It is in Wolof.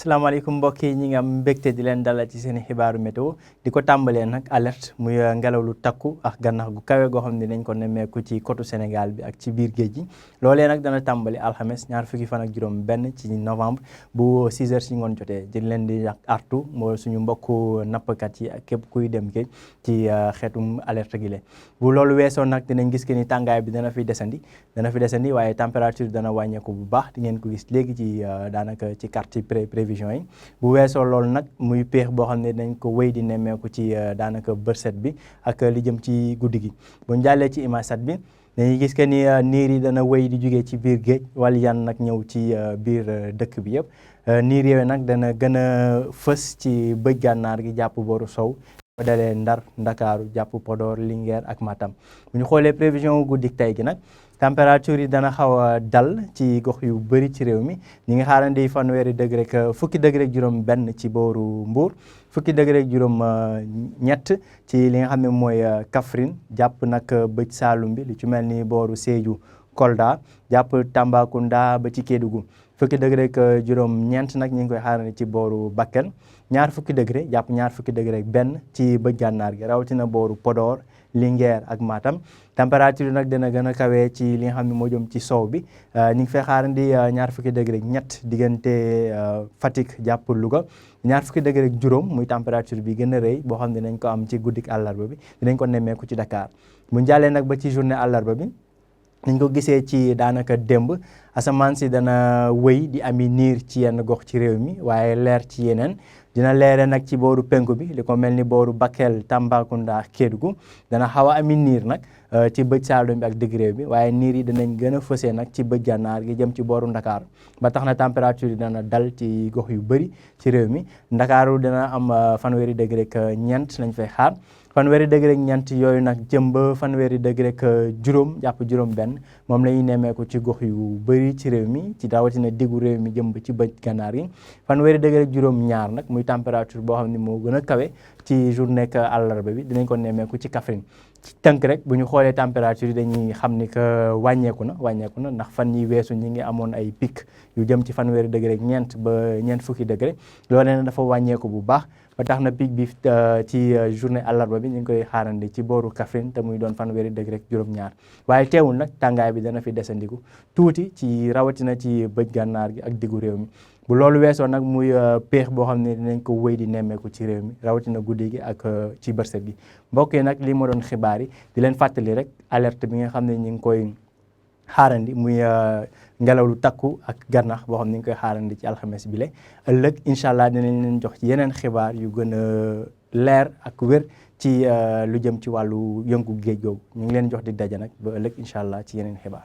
asalaamaaleykum mbokk yi ñi ngi am mbégte di leen dalal ci seen xibaaru météo di ko tàmbalee nag alerte muy ngelaw lu takku ak gànnax gu kawe goo xam ne dañ ko nemmeeku ci côte Sénégal bi ak ci biir géej gi loolee nag dana tàmbali alxames ñaar fukki fan ak juróom benn ci novembre bu 6 heures ci ngoon jotee di leen di artu moo suñu mbokku nappkat yi ak képp kuy dem géej ci xeetum alerte gi le bu loolu weesoo nag dinañ gis que ni tàngaay bi dana fi desandi waaye température dana wàññeeku bu baax di ngeen ko gis léegi ci daanaka ci carte prévision yi bu weesoo loolu nag muy péex boo xam ne dañ ko wéy di nemmeeku ci daanaka bërset bi ak li jëm ci guddi gi bu ñu jàllee ci imasat bi dañuy gis que ni niir yi dana wéy di jugee ci biir géej wala yan nag ñëw ci biir dëkk bi yëpp niir yooyu nag dana gën a fës ci bëj gànnaar gi jàpp booru sow ba dalee Ndar Ndakaaru jàpp Podor Linguère ak Matam bu ñu xoolee prévision guddi tey gi nag température yi dana xaw a dal ci gox yu bëri ci réew mi ñi ngi xaarandi fanweeri degré ak fukki degré ak juróom benn ci booru Mbour fukki degré ak juróom ñett ci li nga xam ne mooy Kaffrine jàpp nag bëj Saalum bi li ci mel ni booru Sédhiou Kolda jàpp Tambacounda ba ci Kédougou fukki degré ak juróom ñeent nag ñu ngi koy xaarandi ci booru Bakel ñaar fukki degré jàpp ñaar fukki degré ak benn ci bëj gànnaar gi rawatina booru Podor Linguère ak Matam température nag dina gën a kawee ci li nga xam ne moo jëm ci sow bi ñu ngi fay xaarandi ñaar fukki degré ak ñett diggante Fatick jàpp Louga ñaar fukki degré ak juróom muy température bi gën a rëy boo xam ne dinañ ko am ci guddik àllarba bi dinañ ko nemmeeku ci Dakar bu ñu jàllee nag ba ci journée àllarba bi niñ ko gisee ci daanaka démb asamaan si dana wëy di ami niir ci yenn gox ci réew mi waaye leer ci yeneen dina leere nag ci booru penku bi li ko mel ni booru Bakel Tambacounda ak Kédougou dana xaw a ami niir nag ci bëj Saalum bi ak digg réew bi waaye niir yi danañ gën a fësee nag ci bëj gànnaar gi jëm ci booru Ndakaaru ba tax na température yi dana dal ci gox yu bëri ci réew mi Ndakaaru dana am fanweeri degré ak ñeent lañ fay xaar fanweeri degré ak ñeent yooyu nag jëm ba fanweeri degré ak juróom jàpp juróom benn moom la ñuy nemmeeku ci gox yu bëri ci réew mi ci rawatina diggu réew mi jëm ba ci bëj gànnaar yi fanweeri degré ak juróom ñaar nag muy température boo xam ne moo gën a kawe ci journée ak àllarba bi dinañ ko nemmeeku ci Kaffrine ci tënk rek bu ñu xoolee température yi dañuy xam ni que wàññeeku na ndax fan yi weesu ñi ngi amoon ay pic yu jëm ci fanweeri degré ak ñeent ba ñeent fukki degré loolee nag dafa wàññeeku bu baax ba tax na pic bi ci journée àllarba bi ñu ngi koy xaarandi ci booru Kaffrine te muy doon fanweeri degré ak juróom-ñaar waaye teewul nag tàngaay bi dana fi desandiku tuuti ci rawatina ci bëj gànnaar gi ak diggu réew mi bu loolu weesoo nag muy péex boo xam ne dinañ ko wéy di nemmeeku ci réew mi rawatina guddi gi ak ci bërset gi mbokk yi nag lii ma doon xibaar yi di leen fàttali rek alerte bi nga xam ne ñu ngi koy xaarandi muy ngelaw lu takku ak gànnax boo xam ne ñu ngi koy xaarandi ci alxames bi le ëllëg incha allah dinañ leen jox ci yeneen xibaar yu gën a leer ak wér ci lu jëm ci wàllu yëngu géej googu ñu ngi leen jox di daje nag ba ëllëg incha allah ci yeneen xibaar